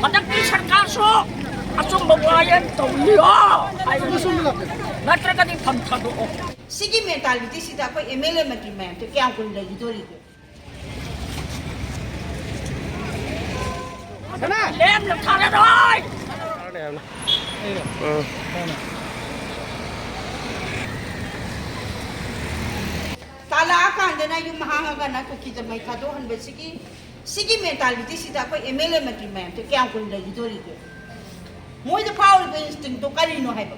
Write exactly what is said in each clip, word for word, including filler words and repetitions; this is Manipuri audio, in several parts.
ꯍꯟꯗꯛꯇꯤ ꯁꯔꯀꯥꯔꯁꯨ ꯑꯆꯨꯝꯕ ꯋꯥꯌꯦꯜ ꯇꯧꯕꯤꯌꯣ ꯍꯥꯏꯕꯅꯤ꯫ ꯅꯠꯇ꯭ꯔꯒꯗꯤ ꯐꯝ ꯊꯥꯗꯣꯛꯑꯣ꯫ ꯁꯤꯒꯤ ꯃꯦꯟꯇꯥꯂꯤꯇꯤꯁꯤꯗ ꯑꯩꯈꯣꯏ ꯑꯦꯝ ꯑꯦꯜ ꯑꯦ ꯃꯟꯇ꯭ꯔꯤ ꯃꯌꯥꯝꯁꯦ ꯀꯌꯥꯝ ꯀꯨꯏꯅ ꯂꯩꯈꯤꯗꯣꯔꯤꯒꯦ? ꯂꯦꯝꯅ ꯊꯥꯔꯔꯣꯏ꯫ ꯇꯥꯜꯂꯛꯑꯀꯥꯟꯗꯅ ꯌꯨꯝ ꯍꯥꯡꯉꯒꯅ ꯀꯨꯀꯤꯗ ꯃꯩ ꯊꯥꯗꯣꯛꯍꯟꯕꯁꯤꯒꯤ, ꯁꯤꯒꯤ ꯃꯦꯟꯇꯥꯂꯤꯇꯤꯁꯤꯗ ꯑꯩꯈꯣꯏ ꯑꯦꯝ ꯑꯦꯜ ꯑꯦ ꯃꯟꯇ꯭ꯔꯤ ꯃꯌꯥꯝꯁꯦ ꯀꯌꯥꯝ ꯀꯨꯏꯅ ꯂꯩꯈꯤꯗꯣꯔꯤꯒꯦ? ꯃꯣꯏꯗ ꯐꯥꯎꯔꯤꯕ ꯏꯟꯁꯇꯤꯡꯗꯣ ꯀꯔꯤꯅꯣ ꯍꯥꯏꯕ꯫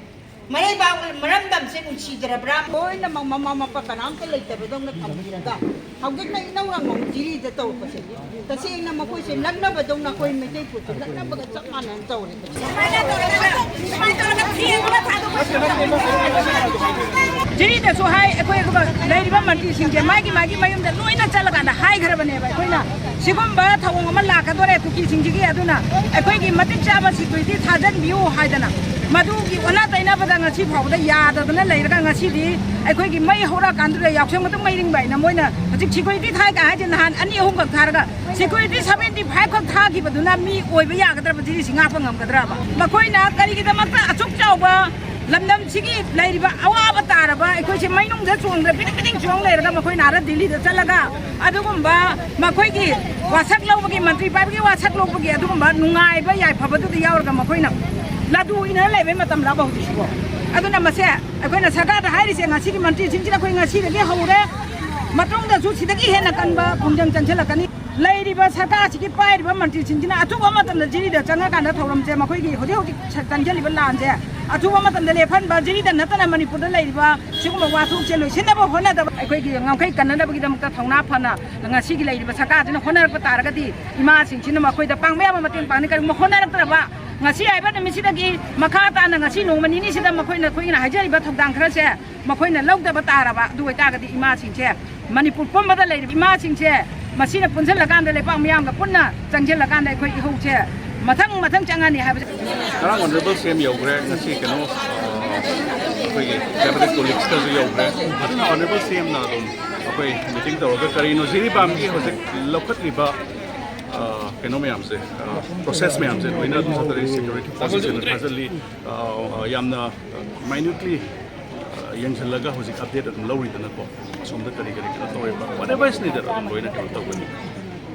ꯃꯔꯩꯕꯥꯛ ꯃꯔꯝꯗꯝꯁꯦ ꯅꯨꯡꯁꯤꯗ꯭ꯔꯕ꯭ꯔꯥ? ꯂꯣꯏꯅꯃꯛ ꯃꯃꯥ ꯃꯄꯥ ꯀꯅꯥꯝꯇ ꯂꯩꯇꯕꯗꯧꯅ ꯊꯝꯕꯤꯔꯒ, ꯍꯧꯖꯤꯛꯅ ꯏꯅꯧ ꯅꯧꯅ ꯖꯤꯔꯤꯗ ꯇꯧꯔꯛꯄꯁꯦ, ꯇꯁꯦꯡꯅ ꯃꯈꯣꯏꯁꯦ ꯂꯛꯅꯕꯗꯧꯅ ꯑꯩꯈꯣꯏ ꯃꯩꯇꯩ ꯐꯨꯔꯨꯞꯁꯦ ꯂꯛꯅꯕꯒ ꯆꯞ ꯃꯥꯟꯅꯅ ꯇꯧꯔꯦ꯫ ꯖꯤꯔꯤꯗꯁꯨ ꯍꯥꯏ, ꯑꯩꯈꯣꯏ, ꯑꯗꯨꯒ ꯂꯩꯔꯤꯕ ꯃꯟꯇ꯭ꯔꯤꯁꯤꯡꯁꯦ ꯃꯥꯒꯤ ꯃꯥꯒꯤ ꯃꯌꯨꯝꯗ ꯂꯣꯏꯅ ꯆꯠꯂꯀꯥꯟꯗ ꯍꯥꯏꯈ꯭ꯔꯕꯅꯦꯕ ꯑꯩꯈꯣꯏꯅ꯫ ꯁꯤꯒꯨꯝꯕ ꯊꯧꯑꯣꯡ ꯑꯃ ꯂꯥꯛꯀꯗꯣꯔꯦ ꯀꯨꯀꯤꯁꯤꯡꯁꯤꯒꯤ, ꯑꯗꯨꯅ ꯑꯩꯈꯣꯏꯒꯤ ꯃꯇꯤꯛ ꯆꯥꯕ ꯁꯦꯀ꯭ꯌꯨꯔꯤꯇꯤ ꯊꯥꯖꯟꯕꯤꯌꯨ ꯍꯥꯏꯗꯅ꯫ ꯃꯗꯨꯒꯤ ꯑꯣꯟꯅ ꯇꯩꯅꯕꯗ ꯉꯁꯤ ꯐꯥꯎꯕꯗ ꯌꯥꯗꯗꯅ ꯂꯩꯔꯒ, ꯉꯁꯤꯗꯤ ꯑꯩꯈꯣꯏꯒꯤ ꯃꯩ ꯍꯧꯔꯛꯑꯀꯥꯟꯗꯨꯗ ꯌꯥꯎꯁꯪ ꯃꯇꯨꯡ ꯃꯩ ꯔꯤꯡꯕ ꯍꯥꯏꯅ ꯃꯣꯏꯅ ꯍꯧꯖꯤꯛ ꯁꯦꯀ꯭ꯌꯨꯔꯤꯇꯤ ꯊꯥꯏ ꯀꯥꯏ ꯍꯥꯏꯁꯦ, ꯅꯍꯥꯟ ꯑꯅꯤ ꯑꯍꯨꯝꯈꯛ ꯊꯥꯔꯒ ꯁꯦꯀ꯭ꯌꯨꯔꯤꯇꯤ ꯁꯚꯦꯟꯇꯤ ꯐꯥꯏꯚ ꯈꯛ ꯊꯥꯈꯤꯕꯗꯨꯅ ꯃꯤ ꯑꯣꯏꯕ ꯌꯥꯒꯗ꯭ꯔꯕ, ꯖꯤꯔꯤꯁꯤ ꯉꯥꯛꯄ ꯉꯝꯒꯗ꯭ꯔꯕ? ꯃꯈꯣꯏꯅ ꯀꯔꯤꯒꯤꯗꯃꯛꯇ ꯑꯁꯨꯛ ꯆꯥꯎꯕ ꯂꯝꯗꯝꯁꯤꯒꯤ ꯂꯩꯔꯤꯕ ꯑꯋꯥꯕ ꯇꯥꯔꯕ ꯑꯩꯈꯣꯏꯁꯦ ꯃꯩꯅꯨꯡꯗ ꯆꯣꯡꯗꯅ ꯄꯤꯗꯤꯡ ꯄꯤꯗꯤꯡ ꯆꯣꯡ ꯂꯩꯔꯒ ꯃꯈꯣꯏꯅ ꯑꯥꯗ ꯗꯤꯜꯂꯤꯗ ꯆꯠꯂꯒ ꯑꯗꯨꯒꯨꯝꯕ ꯃꯈꯣꯏꯒꯤ ꯋꯥꯁꯛ ꯂꯧꯕꯒꯤ, ꯃꯟꯇ꯭ꯔꯤ ꯄꯥꯏꯕꯒꯤ ꯋꯥꯁꯛ ꯂꯧꯕꯒꯤ ꯑꯗꯨꯒꯨꯝꯕ ꯅꯨꯡꯉꯥꯏꯕ ꯌꯥꯏꯐꯕꯗꯨꯗ ꯌꯥꯎꯔꯒ ꯃꯈꯣꯏꯅ ꯂꯥꯗꯨ ꯏꯟꯅ ꯂꯩꯕꯩ ꯃꯇꯝꯂꯕ ꯍꯧꯖꯤꯛꯁꯤꯕꯣ? ꯑꯗꯨꯅ ꯃꯁꯦ ꯑꯩꯈꯣꯏꯅ ꯁꯔꯀꯥꯔꯗ ꯍꯥꯏꯔꯤꯁꯦ, ꯉꯁꯤꯒꯤ ꯃꯟꯇ꯭ꯔꯤꯁꯤꯡꯁꯤꯅ ꯑꯩꯈꯣꯏ ꯉꯁꯤꯗꯒꯤ ꯍꯧꯔꯦ, ꯃꯇꯨꯡꯗꯁꯨ ꯁꯤꯗꯒꯤ ꯍꯦꯟꯅ ꯀꯟꯕ ꯈꯣꯡꯖꯪ ꯆꯪꯁꯤꯜꯂꯛꯀꯅꯤ꯫ ꯂꯩꯔꯤꯕ ꯁꯔꯀꯥꯔꯁꯤꯒꯤ ꯄꯥꯏꯔꯤꯕ ꯃꯟꯇ꯭ꯔꯤꯁꯤꯡꯁꯤꯅ ꯑꯊꯨꯕ ꯃꯇꯝꯗ ꯖꯤꯔꯤꯗ ꯆꯪꯉꯀꯥꯟꯗ ꯊꯧꯔꯝꯁꯦ, ꯃꯈꯣꯏꯒꯤ ꯍꯧꯖꯤꯛ ꯍꯧꯖꯤꯛ ꯆꯪꯁꯤꯜꯂꯤꯕ ꯂꯥꯟꯁꯦ ꯑꯊꯨꯕ ꯃꯇꯝꯗ ꯂꯦꯞꯍꯟꯕ, ꯖꯤꯔꯤꯗ ꯅꯠꯇꯅ ꯃꯅꯤꯄꯨꯔꯗ ꯂꯩꯔꯤꯕ ꯁꯤꯒꯨꯝꯕ ꯋꯥꯊꯣꯛꯁꯦ ꯂꯣꯏꯁꯤꯟꯅꯕ ꯍꯣꯠꯅꯗꯕ, ꯑꯩꯈꯣꯏꯒꯤ ꯉꯝꯈꯩ ꯀꯟꯅꯅꯕꯒꯤꯗꯃꯛꯇ ꯊꯧꯅꯥ ꯐꯅ ꯉꯁꯤꯒꯤ ꯂꯩꯔꯤꯕ ꯁꯔꯀꯥꯔꯁꯤꯅ ꯍꯣꯠꯅꯔꯛꯄ ꯇꯥꯔꯒꯗꯤ, ꯏꯃꯥꯁꯤꯡꯁꯤꯅ ꯃꯈꯣꯏꯗ ꯄꯥꯡꯕ ꯌꯥꯕ ꯃꯇꯦꯡ ꯄꯥꯡꯅꯤ꯫ ꯀꯔꯤꯒꯨꯝꯕ ꯍꯣꯠꯅꯔꯛꯇ꯭ꯔꯕ, ꯉꯁꯤ ꯍꯥꯏꯕ ꯅꯨꯃꯤꯠꯁꯤꯗꯒꯤ ꯃꯈꯥ ꯇꯥꯅ ꯉꯁꯤ ꯅꯣꯡꯃ ꯅꯤꯅꯤꯁꯤꯗ ꯃꯈꯣꯏꯅ ꯑꯩꯈꯣꯏꯒꯤꯅ ꯍꯥꯏꯖꯔꯤꯕ ꯊꯧꯗꯥꯡ ꯈꯔꯁꯦ ꯃꯈꯣꯏꯅ ꯂꯧꯗꯕ ꯇꯥꯔꯕ, ꯑꯗꯨ ꯑꯣꯏꯇꯥꯔꯒꯗꯤ ꯏꯃꯥꯁꯤꯡꯁꯦ, ꯃꯅꯤꯄꯨꯔ ꯄꯨꯝꯕꯗ ꯂꯩꯔꯤꯕ ꯏꯃꯥꯁꯤꯡꯁꯦ, ꯃꯁꯤꯅ ꯄꯨꯟꯁꯤꯜꯂꯀꯥꯟꯗ, ꯂꯩꯕꯥꯛ ꯃꯤꯌꯥꯝꯒ ꯄꯨꯟꯅ ꯆꯪꯁꯤꯜꯂꯀꯥꯟꯗ ꯑꯩꯈꯣꯏ ꯏꯍꯧꯁꯦ ꯃꯊꯪ ꯃꯊꯪ ꯆꯪꯉꯅꯤ ꯍꯥꯏꯕꯁꯦ꯫ ꯉꯔꯥꯡ ꯑꯣꯅꯔꯦꯕꯜ ꯁꯤ ꯑꯦꯝ ꯌꯧꯈ꯭ꯔꯦ꯫ ꯉꯁꯤ ꯀꯩꯅꯣ, ꯑ, ꯑꯩꯈꯣꯏꯒꯤ ꯀꯦꯕꯤꯅꯦꯠ ꯀꯣꯂꯤꯛꯁꯇꯁꯨ ꯌꯧꯈ꯭ꯔꯦ꯫ ꯐꯖꯅ ꯑꯣꯅꯔꯦꯕꯜ ꯁꯤ ꯑꯦꯝꯅ ꯑꯗꯨꯝ ꯑꯩꯈꯣꯏ ꯃꯤꯇꯤꯡ ꯇꯧꯔꯒ ꯀꯔꯤꯅꯣ ꯖꯤꯔꯤꯕꯥꯝꯒꯤ ꯍꯧꯖꯤꯛ ꯂꯧꯈꯠꯂꯤꯕ, ꯑ, ꯀꯩꯅꯣ ꯃꯌꯥꯝꯁꯦ, ꯄ꯭ꯔꯣꯁꯦꯁ ꯃꯌꯥꯝꯁꯦ ꯂꯣꯏꯅ ꯑꯗꯨꯝ ꯆꯠꯊꯔꯤ, ꯁꯦꯀ꯭ꯌꯨꯔꯤꯇꯤ ꯐꯣꯔꯁꯁꯤꯡꯅ ꯊꯥꯖꯤꯜꯂꯤ꯫ ꯑ, ꯌꯥꯝꯅ ꯃꯥꯏꯅ꯭ꯌꯨꯠꯂꯤ ꯌꯦꯡꯁꯤꯜꯂꯒ ꯍꯧꯖꯤꯛ ꯑꯞꯗꯦꯠ ꯑꯗꯨꯝ ꯂꯧꯔꯤꯗꯅꯀꯣ꯫ ꯑꯁꯣꯝꯗ ꯀꯔꯤ ꯀꯔꯤ ꯀꯩꯅꯣ ꯇꯧꯔꯤꯕ, whatever is needed, ꯑꯗꯨꯝ ꯂꯣꯏꯅ ꯀꯩꯅꯣ ꯇꯧꯒꯅꯤ꯫